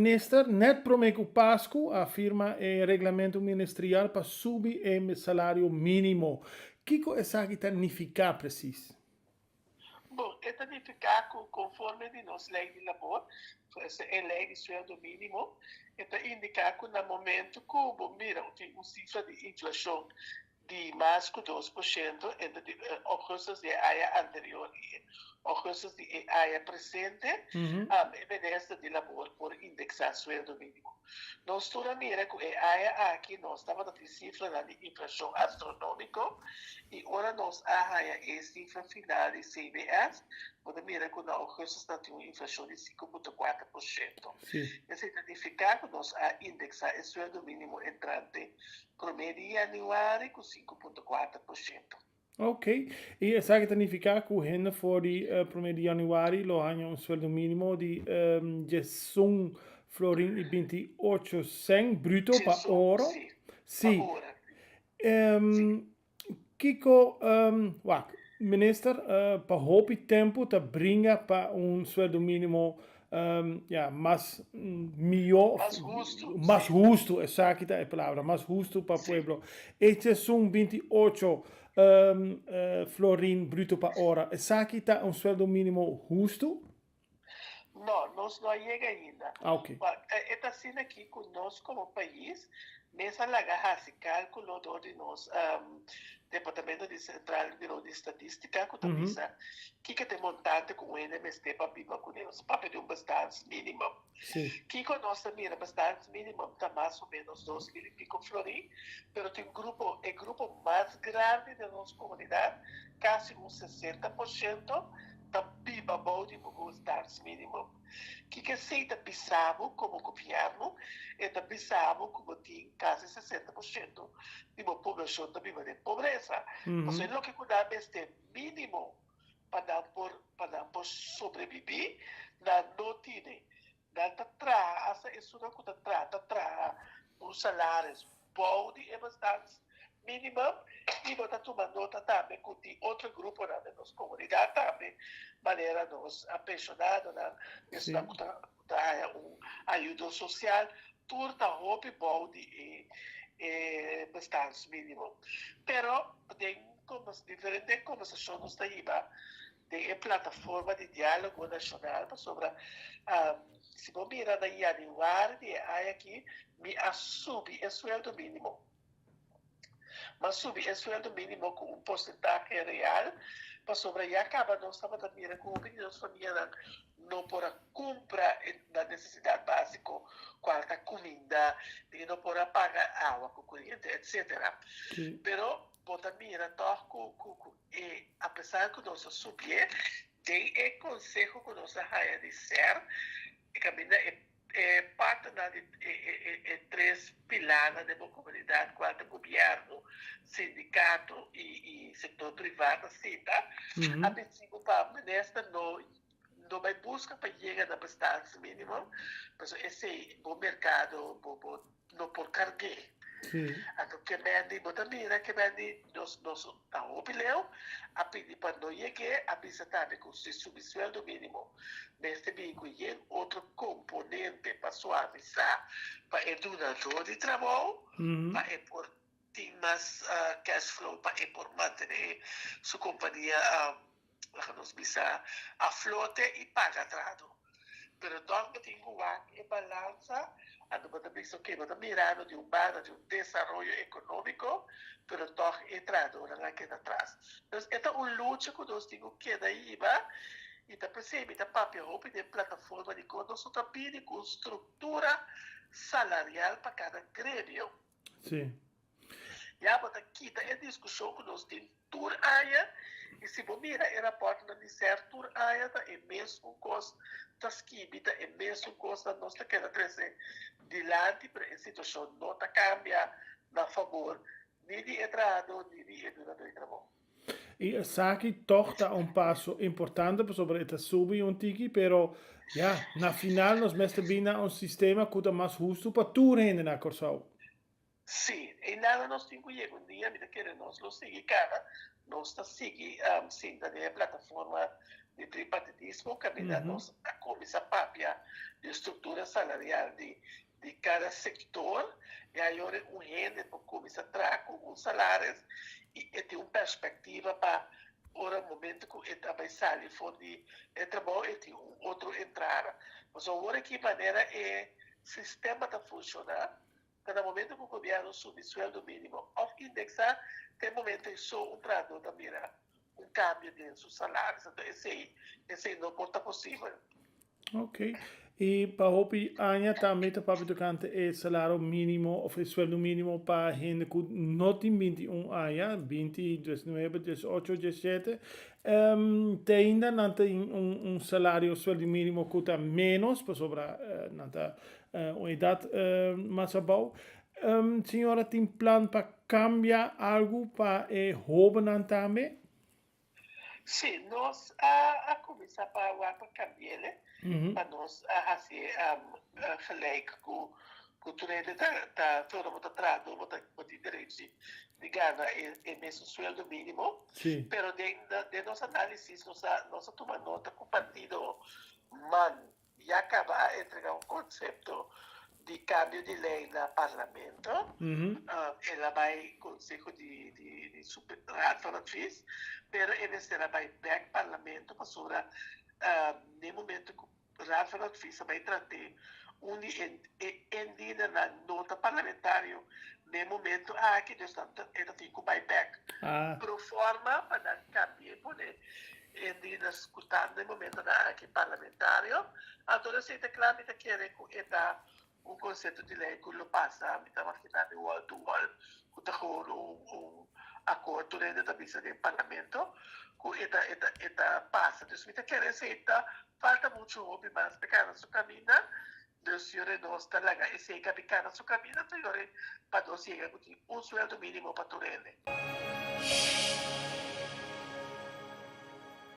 Minister net prome ku Pasku a firma e reglamento ministerial pa subi e salario minimo. Kiko esaki ta nifiká presis? Bon, e ta nifiká ku konforme di nos lei di labor, e lei di sueldo mínimo, e ta indiká ku na momento ku bo mira tin un sifra di inflashon di mas ku 2% entre di ougùstùs di e aña anterior i ougùstùs di e aña presente, e minister di labor por indeksá sueldo mínimo. Nos tur a mira ku e aña aki nos tabata tin sifranan di inflashon astronómiko i ora nos a haña e sifra final di CBS, bo ta mira ku na ougùstùs nan tin un inflashon di 5,4%. Esei ta nifiká ku nos a indeksá e sueldo mínimo entrante promé di yanüari ku 5,4%. Ok, i esaki ta nifiká ku hende for di promé di yanüari lo haña un sueldo mínimo di 11 florin i 28 sèn bruto pa ora. Si. Kiko, wak, minister, pa hopi tempu ta bringa pa un sueldo mínimo, ja, mas mihó, mas hustu, mas hustu, esaki ta e palabra, mas hustu pa pueblo. E 11,28 florin bruto pa ora, esaki ta un sueldo mínimo hustu? No, nos no a yega ainda. Ah, ok. E ta asina aki ku nos komo pais mes a laga hasi kálkulo dor di nos Departamento di Sentral Buro di Statistika ku ta bisa kiko ta e montante ku un hende mester pa biba kuné. Nos ta papia di un bestaansminimum. Kiko nos ta mira? Bestaansminimum ta mas o ménos 2000 i piko florin, pero tin grupo, e grupo mas grandi den nos komunidat, kasi un 60%, ta biba bou di bo bestaansminimum. Kiko esei ta bisa bo komo gobièrnu? E ta bisa bo ku bo tin kasi 60% di bo poblashon ta biba den pobresa. Pasobra e loke ku nan mester mínimo pa nan por sobrebibí, nan no tine. Nan ta traha, asta esunnan ku ta traha, ta traha un salaris bou di e bestaansminimum i bo ta tuma nota tambe ku tin otro gruponan den nos komunidat tambe, manera nos penshonadonan, esunnan ku ta haña un ayudo sosial, tur ta hopi bou di e bestaansminimum. Pero den diferente kombersashon nos ta hiba den e plataforma di diálogo nashonal, pasobra si bo mira na yanüari di e aña aki, mi a subi e sueldo mínimo. M'a subi e sueldo mínimo ku un porsentahe real, pasobra ya kaba nos tabata mira ku hopi di nos famianan no por a kumpra nan nesesidat básiko, kual ta kuminda, ni no por a paga awa ku koriente, etsetera. Pero bo ta mira tòg ku apesar ku nos a subié, den e konseho ku nos a haña di SER, e kaminda e partnernan di e tres pilarnan den bo komunidat, kual ta gobièrnu, sindikato i sektor privá ta sinta, a bisa ku pa minister no bai buska pa yega na bestaansminimum, pasobra esei bo merkado bo no por karg'é. Anto ke mendi bo ta mira ke mendi nos ta hopi leu a pidi pa no yeg'é, a bisa tambe ku si subi sueldo mínimo mester bin ku yen otro komponente pa suavisá pa e dunadó di trabou, pa e por tin mas cash flow, pa e por mantené su kompania, laga nos bisa, a flote i paga trahadó. Pero tòg bo tin ku wak e balansa, anto bo ta bisa oke, bo ta mirando di un banda di un desaroyo ekonómiko, pero tòg e trahadónan a keda atras. Entonces e ta un lucha ku nos tin ku keda hiba i ta p'esei mi ta papia hopi den plataforma di kon nos no ta bini ku un struktura salarial pa kada gremio. Ya bo ta kita e diskushon ku nos tin tur aña i si bo mira e rapòrtnan di SER tur aña ta e mesun kos ta skibi, ta e mesun kosnan nos ta keda trese dilanti, pero e situashon no ta kambia na fabor ni di e trahadó ni di e dunadó di trabou. I esaki tòg ta un paso importante pasobra e ta subi un tiki, pero ya, na final nos mester bin na un sistema ku ta mas hustu pa tur hende na Kòrsou. Sí, einan nos tin ku yega un dia, mi ta kere nos lo sigui kana, nos ta sigui sinta den e plataforma di tripartitismo kaminda nos a kuminsá papia di e struktura salarial di di kada sektor i ayora un hende por kuminsá traha ku un salaris i e tin un perspektiva pa ora momento ku e ta bai sali for di e trabou e tin un otro entrada. Pasobra awor aki manera e sistema ta funshoná Ta na momento ku gobièrnu subi sueldo mínimo òf indeksá, ta e momento ei so un trahadó ta mira un kambio den su salaris. Anto esei, esei no por ta posibel. Ok. I pa hopi aña tambe ta papia tokante e salario mínimo òf e sueldo mínimo pa hende ku no tin 21 aña, 20, 19, 18, 17. Te ainda nan tin un salario sueldo mínimo ku ta ménos pasobra nan ta Un edat mas abou. Señora tin plan pa cambia algu pa e hobennan tambe? Sí, nos a cuminsa pa wak pa cambiele, pa nos a haci gelijk cu tur hende ta tur ora bo ta traha dor bo tin derecho di gana e mesun sueldo minimo. Pero den nos analisis nos a tuma nota cu partido man Ya caba a entrega un concepto di cambio di ley na Parlamento. El a bay Conseho di di Raad van Advies, pero e mester a bay bek Parlamento pasobra n'e momento cu Raad van Advies a bay trat'é un di e indinernan no ta parlamentario n'e momento aki, dus nan e ta tin cu bay bek pro forma pa nan cambi'é pone E lider cu ta den momentonan aki parlamentario, anto esey ta cla, mi ta kere cu e ta un concepto di ley cu lo pasa, mi ta imagina mi wall to wall, cu ta gewoon un acord tur hende ta bisa den parlamento cu e ta e ta e ta pasa. Dus mi ta kere esey ta falta mucho hopi mas pa e cana su caminda, dus yore nos ta laga esey cabi cana su caminda, anto yore pa nos yega cu tin un sueldo minimo pa tur hende.